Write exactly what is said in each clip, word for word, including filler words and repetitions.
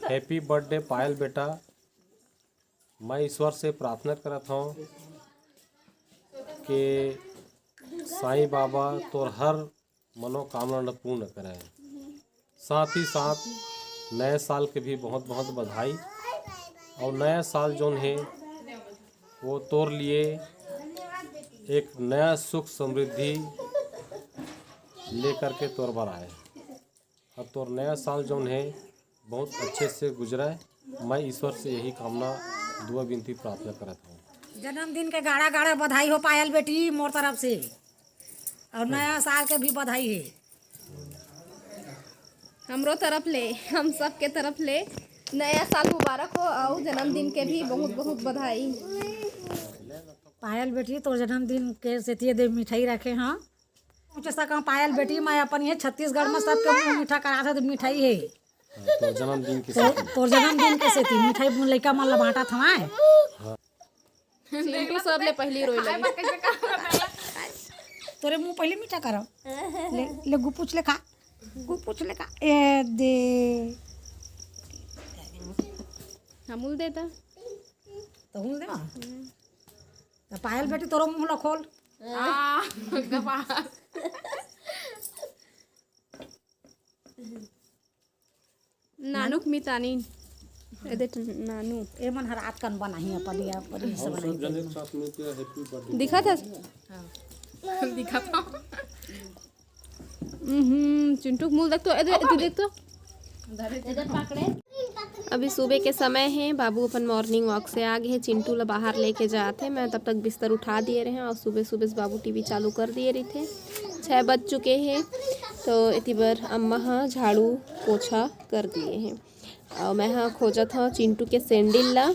Happy birthday पायल बेटा। मैं ईश्वर से प्रार्थना करत हूँ कि साईं बाबा तोर हर मनोकामना ल पूर्ण करें। साथ ही साथ नए साल के भी बहुत बहुत बधाई। और नया साल जोन है वो तोर लिए एक नया सुख समृद्धि लेकर के तोर बर आए। अब तोर नया साल जोन है बहुत अच्छे से गुजरे। मैं ईश्वर से यही कामना, दुआ, विनती, प्रार्थना करत हूँ। जन्मदिन के गाड़ा गाड़ा बधाई हो पायल बेटी मोर तरफ से, और नया साल के भी बधाई है। हमरो तरफ ले, हम सब के तरफ ले नया साल मुबारक हो और जन्मदिन के भी बहुत बहुत बधाई। पायल बेटी, तोर जन्मदिन के सेतिये दे मिठाई रखे हाँ। पहुँचे सका पायल बेटी, मैं अपन ये छत्तीसगढ़ में सबके मुँह मीठा करा था, तो मिठाई है। तोर जन्मदिन के तो तोर जन्मदिन के सेती मिठाई लइका मन ला बांटा था। चिंटू सब ले पहली रोई लगी। तोरे मुँह पहले मीठा करो। ले, ले गुपूछ ले खा, गुपूछ ले खा। ए दे। हमूल देता। तो हम दे। तो पायल बेटी, तोरो मुँह ला खोल। नानुक मितानी। एदे नानू। ए मन हर आत कन बनाही अपन या अपन सब बनाही। दिखा था। दिखा था। हम्म, चिंटू के मुंह देख तो, एदे, एदे देख तो। अभी सुबह के समय है, बाबू अपन मॉर्निंग वॉक से आ गए हैं, चिंटू ला बाहर लेके जात है। मैं तब तक बिस्तर उठा दिए रहे हैं और सुबह सुबह से बाबू टीवी चालू कर दिए रही थे। छः बज चुके हैं, तो इतनी बार अम्मा हाँ झाड़ू पोछा कर दिए हैं। और मैं हाँ खोजत हाँ चिंटू के सैंडल ला।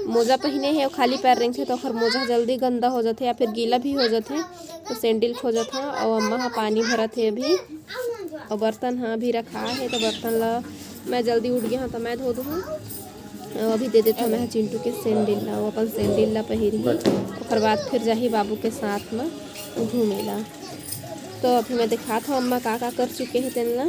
मोजा पहने है, खाली पैर रेंगथे तो ओखर मोजा जल्दी गंदा हो जाथे या फिर गीला भी हो जाथे, तो सैंडल खोजत हाँ। और अम्मा हाँ पानी भरत है अभी, और बर्तन हाँ अभी रखा है, तो बर्तन ला मैं जल्दी उठ गया हाँ तो मैं धो दूँ। और अभी दे देता मैं चिंटू के सैंडल ला, वो अपन सैंडल ला पहिरही, ओकर बाद फिर जाही बाबू के साथ में घूमे ला। तो अभी मैं दिखात हूँ अम्मा का का कर चुके हैं तेन ला।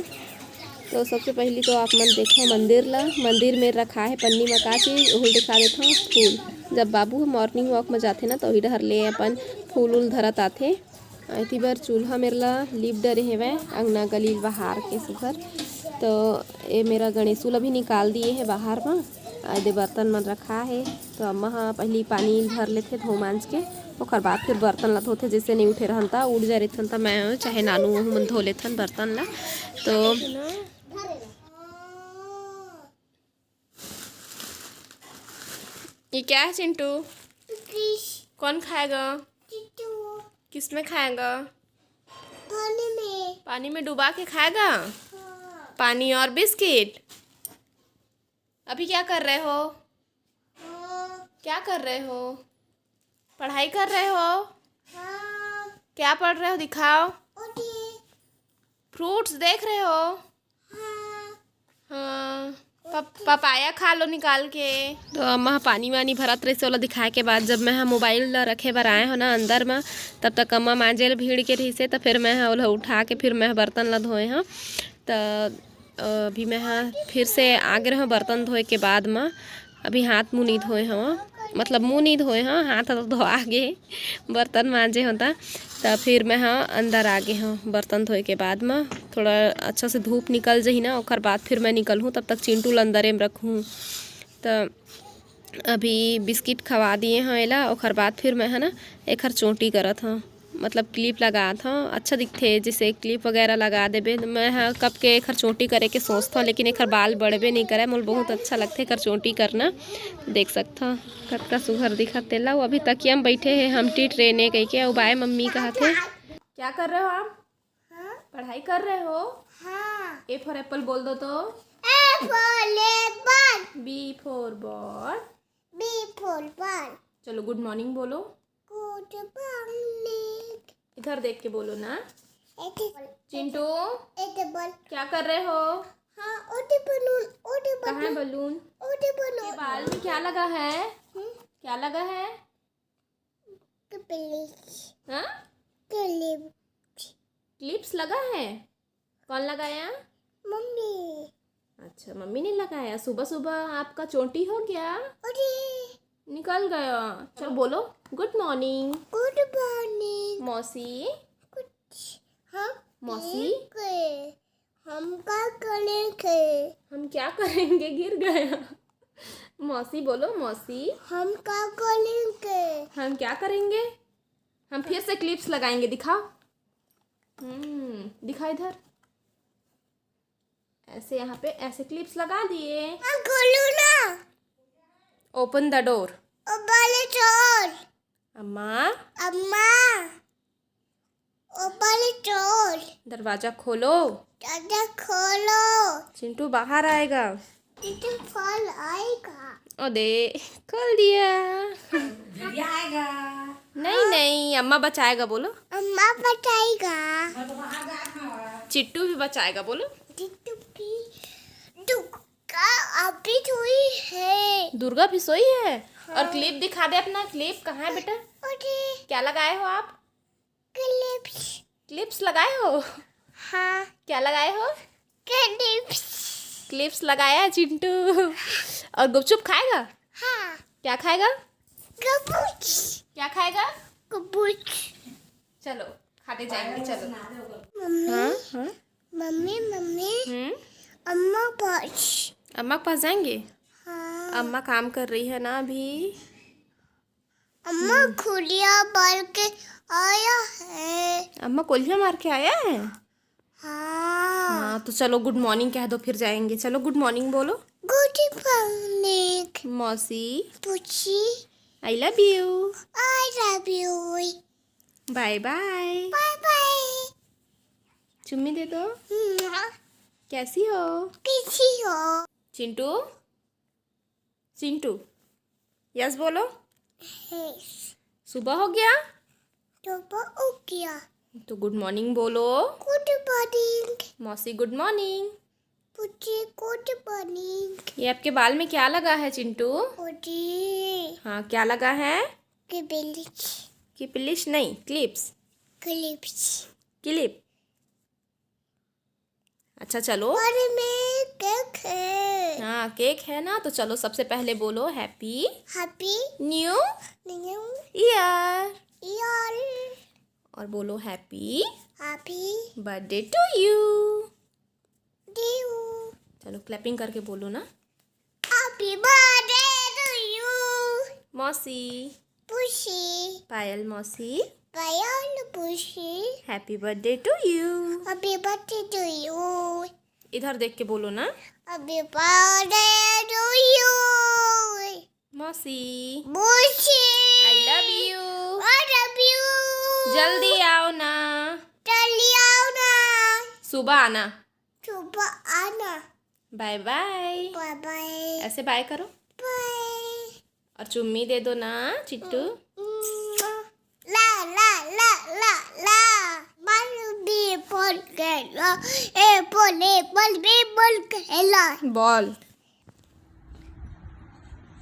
तो सबसे पहली तो आप मन देखो मंदिर ला। मंदिर में रखा है पन्नी में का चीज, ओहू ल दिखा देत हूँ, फूल। जब बाबू ह मॉर्निंग वॉक में जाथे ना, तो वही डहर ले अपन फूल उल धरत आथे। एती बर चूल्हा मेर ला लीप डरे हेवय, अंगना गली ल बहार के सुघर। तो ए मेरा गणेशू ला भी निकाल दिए है बाहर में। आ एदे बर्तन मन रखा है, तो अम्मा ह पहिली पानी भर लेथे धो मांज के, ओकर बाद फिर बर्तन ला धोथे। जैसे नहीं उठे रहन त उठ जा रहिथन त मैं चाहे नानू ओहू मन धो लेथन बर्तन ला। तो ये क्या है चिंटू? कौन खाएगा? किस में खाएगा? पानी में डुबा के खाएगा। पानी और बिस्किट। अभी क्या कर रहे हो? क्या कर रहे हो? पढ़ाई कर रहे हो? क्या पढ़ रहे हो, दिखाओ। फ्रूट्स देख रहे हो? हाँ। पप- पपाया खा लो निकाल के। तो अम्मा ह पानी वानी भरत रहिसे, ओला दिखाए के बाद जब मैं ह मोबाइल ला रखे बर आए हो ना अंदर म, तब तक अम्मा मांजे ल भीड़ के रहिसे, त फिर मैं ह ओला उठा के फिर मैं ह बर्तन ला धोए हव। त अभी मैं ह फिर से आगे रहो बर्तन धोए के बाद म। अभी हाथ मुंह नहीं धोए हव, मतलब मुंह नहीं धोए हव, हाथ ह तो धोआ गे, बर्तन मांजे हो त। त फिर मैं ह अंदर आ गे हव बर्तन धोए के बाद म। थोड़ा अच्छा से धूप निकल जही ना, ओकर बाद फिर मैं निकलहूँ, तब तक चिंटू ल अंदरे में रखहूँ। त अभी बिस्किट खवा दिए हव एला, ओकर बाद फिर मैं ह ना एखर चोटी करत हव, मतलब क्लिप लगात हव। अच्छा दिखथे, जैसे क्लिप वगैरह लगा देबे। मैं ह कब के एखर चोटी करे के सोचथव, लेकिन एखर बाल बढ़बे नहीं करे। मोला बहुत अच्छा लगथे एखर चोटी करना। देख सकथव कतका सुघर दिखत तेला। वो अभी तकिया में बैठे हे, हम टी ट्रेने कह के, अउ बाय मम्मी कहत हे। क्या कर रहे हो आप? पढ़ाई कर रहे हो? A for apple बोल दो तो। A for apple। B for ball। B for ball। चलो गुड मॉर्निंग बोलो। गुड मॉर्निंग। इधर देख के बोलो ना। चिंटू, एते बॉल। क्या कर रहे हो? हाँ, ओते बलून, ओते बलून। कहाँ है बलून? ओते बलून। ये बाल में क्या लगा है? हम्म? क्या लगा है? क्लिप्स। हाँ? क्लिप्स। क्लिप्स लगा है? कौन लगाया? मम्मी। अच्छा, मम्मी ने लगाया। सुबह सुबह आपका चोटी हो गया, निकल गया। चलो बोलो, गुड मॉर्निंग। गुड मॉर्निंग। मौसी। हम मौसी। ठीक है। हम का करेंगे? हम क्या करेंगे? गिर गया। मौसी बोलो, मौसी। हम का करेंगे? हम क्या करेंगे? हम फिर से क्लिप्स लगाएंगे। दिखाओ। हम्म, दिखा इधर। ऐसे यहाँ पे ऐसे क्लिप्स लगा दिए। हाँ, खोलो ना। Open the door. ओ बोले चोर। अम्मा। अम्मा। ओ बोले चोर। दरवाजा खोलो। दरवाजा खोलो। चिंटू बाहर आएगा। चिंटू फल आएगा। ओ दे, खोल दिया। भेड़िया आएगा। नहीं, नहीं, अम्मा बचाएगा, बोलो। अम्मा बचाएगा। मैं तो बाहर जात हूँ। चिट्टू भी बचाएगा, बोलो। चिट्टू भी। दुर्गा अभी सोई है। दुर्गा भी सोई है? हाँ। और क्लिप दिखा दे अपना, क्लिप कहाँ है बेटा? अरे। क्या लगाए हो आप? क्लिप्स। क्लिप्स लगाए हो? हाँ। क्या लगाए हो? क्लिप्स। क्लिप्स लगाया है चिंटू। और गुपचुप खाएगा? हाँ। क्या खाएगा? गुपचुप। क्या खाएगा? गुपचुप। चलो, खाते जाएंगे, चलो। मम्मी। हाँ, हाँ। Mummy, mummy. हम्म। अम्मा पास। अम्मा के पास जाएंगे? हाँ। अम्मा काम कर रही है ना अभी। अम्मा, हम्म। खुलिया बाल के आया है। अम्मा कोलिया मार के आया है? हाँ। हाँ, तो चलो गुड मॉर्निंग कह दो, फिर जाएंगे। चलो गुड मॉर्निंग बोलो। गुड मॉर्निंग। मौसी। पूछी। I love you. I love you. बाय बाय। बाय बाय। चुम्मी दे दो। हम्म। कैसी हो? कैसी हो? चिंटू, चिंटू, यस बोलो। यस। सुबह हो गया? सुबह हो गया। तो गुड मॉर्निंग बोलो। गुड मॉर्निंग। मौसी गुड मॉर्निंग। पूछी गुड मॉर्निंग। ये आपके बाल में क्या लगा है चिंटू? पूछी। हाँ, क्या लगा है? क्लिप्स। क्लिप्स नहीं, क्लिप्स। क्लिप्स। क्लिप। अच्छा चलो। और में केक है। हाँ, केक है ना, तो चलो सबसे पहले बोलो happy happy new new year। Year। और बोलो happy happy birthday to you। You। चलो क्लैपिंग करके बोलो ना। Happy birthday to you। मौसी। पूछी। पायल मौसी। पायल पूछी। Happy birthday to you। Happy birthday to you। इधर देख के बोलो ना। Happy birthday to you। मौसी। मौसी। I love you। I love you। जल्दी आओ ना। जल्दी आओ ना। सुबह आना। सुबह आना। बाय बाय। बाय बाय। ऐसे बाय करो। बाय। और चुम्मी दे दो ना चिट्टू। ला ला ला ला ला। बल भी बोल के ला। ए बोल, ए बोल, बी बोल के ला। बॉल।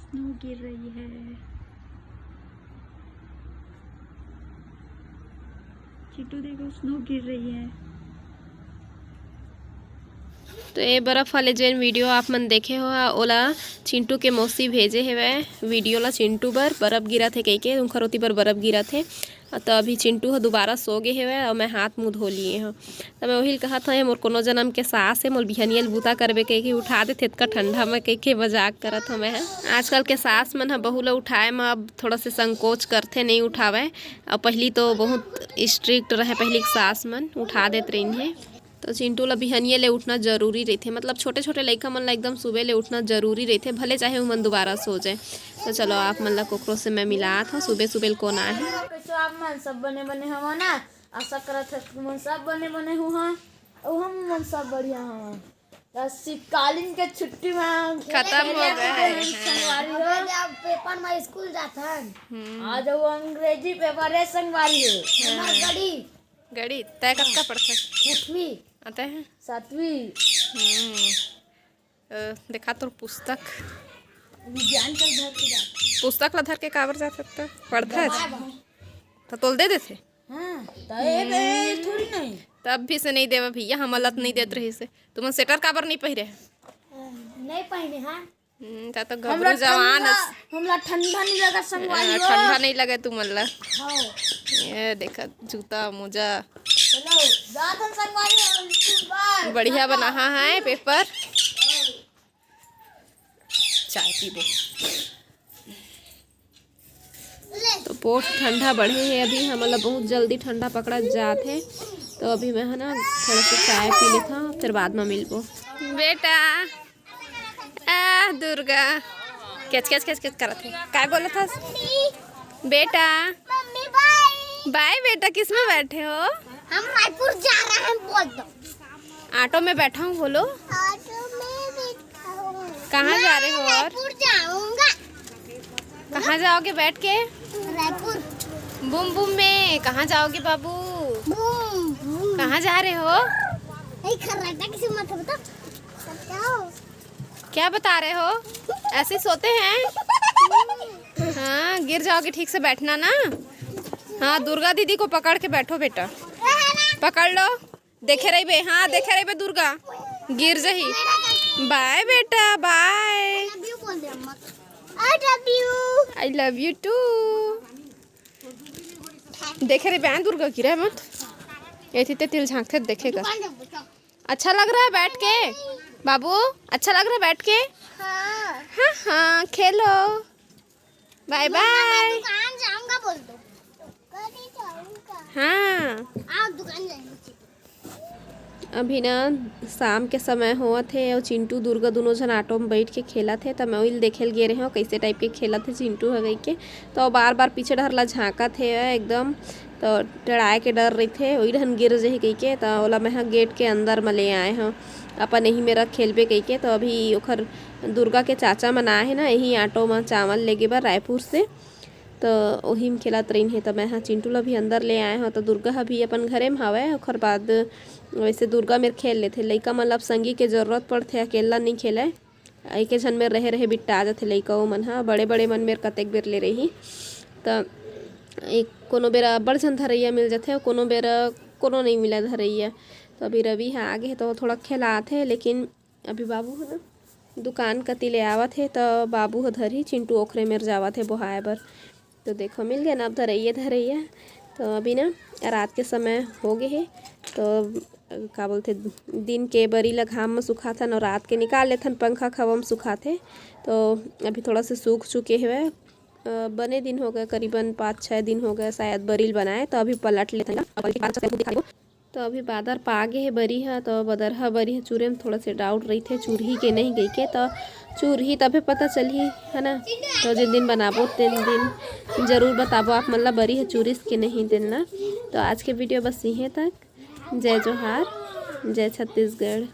स्नो गिर रही है। चिट्टू देखो, स्नो गिर रही है। तो ये बर्फ वाले जेन वीडियो आप मन देखे हो, ओला चिंटू के मौसी भेजे हेवय वीडियो ला चिंटू बर, बर्फ गिरत हे कहिके, उंखर ओती बर बर्फ गिरत हे। तो अभी चिंटू ह दोबारा सो गे हेवय और मैं हाथ मुंह धो लिए हूँ। तो मैं वही कहत हूँ, ये मोर कोनो जन्म के सास है, मोर बिहनिया ल बूता करबे कहिके उठा देथे, इतका ठंडा में कहिके मजाक करत हूँ मैं ह। आजकल के सास मन ह बहू ल उठाए म अब थोड़ा से संकोच करथे, नहीं उठावे। और पहली तो बहुत स्ट्रिक्ट रहे पहली के सास मन, उठा देत रहिन हे। तो चिंटू ला बिहनिया ले उठना जरूरी रहिथे, मतलब छोटे-छोटे लइका मन ला एकदम सुबह ले उठना जरूरी रहिथे, भले चाहे उमन दोबारा सो जाए। तो चलो आप मन ला कोकरो से मैं मिलात हूँ, सुबह सुबह ले कोन आए हे। कैसे आप मन सब बने बने हवा ना? आशा करत हस तुमन सब बने बने हुआ, अउ हम मन सब बढ़िया हवा। त शीतकालीन के छुट्टी में खत्म हो गए हैं। संगवारी हो। अबे जब पेपर में स्कूल जाथन। हम्म। आज वो अंग्रेजी पेपर है संगवारी हो। हमार गणित। गणित, तय कतका पढ़थस? छठवीं। अतः? सातवीं। हम्म। अ, देखा तोर पुस्तक। विज्ञान कल धर के जात। पुस्तक ला धर के काबर जात हस त? पढ़थस? त तोल दे देथे? हाँ, त ए, ए, थोड़ी नहीं। तब भी से नहीं देवा भैया, हमन ला त नहीं देत रहिस हे। तुमन स्वेटर काबर नहीं पहिरे? नहीं पहने हैं। हम्म, ता तो घबरू जवान अस। हमला ठंडा नहीं लगा संगवारी हो। ठंडा नहीं लगे तुमन ला। हाँ। ये देखा, जूता मोजा। चलो, जाथन संगवारी हो, हम बार बढ़िया बनाहा है पेपर। चाय पीबो। तो पोट ठंडा बढ़े है अभी, हमला बहुत जल्दी ठंडा पकड़ा जात है। तो अभी मैं है ना, थोड़ा सा चाय पी लेता हूँ, फिर बाद में मिलबो। बेटा, आ Durga, catch catch catch catch करत है। काय बोलत हस बेटा? मम्मी, बाय। बाय बेटा, किस में बैठे हो? हम रायपुर जा रहे हैं, बोल दो। ऑटो में बैठा हूँ, बोलो। ऑटो में बैठा हूँ। कहाँ जा रहे हो? और रायपुर जाऊंगा। कहाँ जाओगे बैठ के? रायपुर। बूम बूम में कहाँ जाओगे बाबू? Boom boom. कहाँ जा रहे हो? नहीं, खर्राटा किसी मत बता। बताओ। क्या बता रहे हो? ऐसे सोते हैं? हाँ, गिर जाओगे, ठीक से बैठना ना। हाँ, दुर्गा दीदी को पकड़ के बैठो बेटा, पकड़ लो। देखे रहिबे, हाँ, देखे रहिबे दुर्गा, गिर जही। बाय बेटा, बाय। I love you बोल दे अम्मा। I love you। I love you too। देखे रहिबे, हाँ, दुर्गा गिरे मत। एती ते तिल झांकथे, देखेगा। अच्छा लग रहा है बैठ के बाबू? अच्छा लग रहा है बैठ के? हाँ। हाँ, हाँ, खेलो। बाय बाय। दुकान जाऊंगा बोल दो। दुकान ही जाऊंगा। हाँ। आओ दुकान जाएंगे। अभी ना शाम के समय होवत हे अउ चिंटू दुर्गा दुनों झन ऑटो में बैठ के खेलत हे, त मैं ओइल देखे ल गे रहे हव कइसे टाइप के खेलत हे चिंटू ह कहिके। तो बार बार पीछे डहर ला झांकत हे एकदम, तो टेढ़ाए के डर रहिथे, ओही डहन गिर जही कहिके, त ओला मैं ह गेट के अंदर म ले आए हव, अपन एही मेरा खेलबे कहिके। तो अभी ओखर दुर्गा के चाचा मन आए हे ना, यही ऑटो म चावल लेगे बर रायपुर से, तो ओही म खेलत रहिन हे। तो मैं ह चिंटू ला भी अंदर ले आए हव, तो दुर्गा ह भी अपन घरे म हवय। ओखर बाद वैसे दुर्गा मेर खेल लेथे, लइका मन ला अब संगी के जरूरत पड़थे, अकेला नइ खेलय। एके झन मेर रहे रहे बिट्टा आ जाथे लइका, ओ मन ह बड़े बड़े मन मेर कतेक बेर ले रही। त एक कोनो बेरा बड़ झन धरैया मिल जाथे, कोनो बेरा कोनो नइ मिलय धरैया। तो अभी रवि ह आगे हे तो थोड़ा खेलात हे, लेकिन अभी बाबू ह ना दुकान कति ले आवत हे, तो बाबू ह धरही, चिंटू ओखरे मेर जावत हे बोहाए बर। तो देखो मिल गया ना अब धरैया धरैया। तो अभी ना रात के समय हो गए हे, तो का बोलथे, दिन के बरी ला घाम में सुखाथन और रात के निकाल लेथन पंखा खवा में सुखाथे। तो अभी थोड़ा सा सूख चुके हवय, अ, बने दिन हो गए, करीबन पाँच छः दिन हो गए शायद बरी ल बनाए, तो अभी पलट लेथन। तो अभी बादर पा गे हे बरी ह, तो बदरहा बरी ह चूरे में थोड़ा से डाउट रहिथे, चूरही के नहीं कहिके, तो चूरही तभे पता चलही, है ना। तो जिन दिन बनाबो तेन दिन जरूर बताबो आप मन ला बरी ह चूरिस के नहीं तेन ला। तो आज के वीडियो बस इहें तक। जय जोहार, जय छत्तीसगढ़।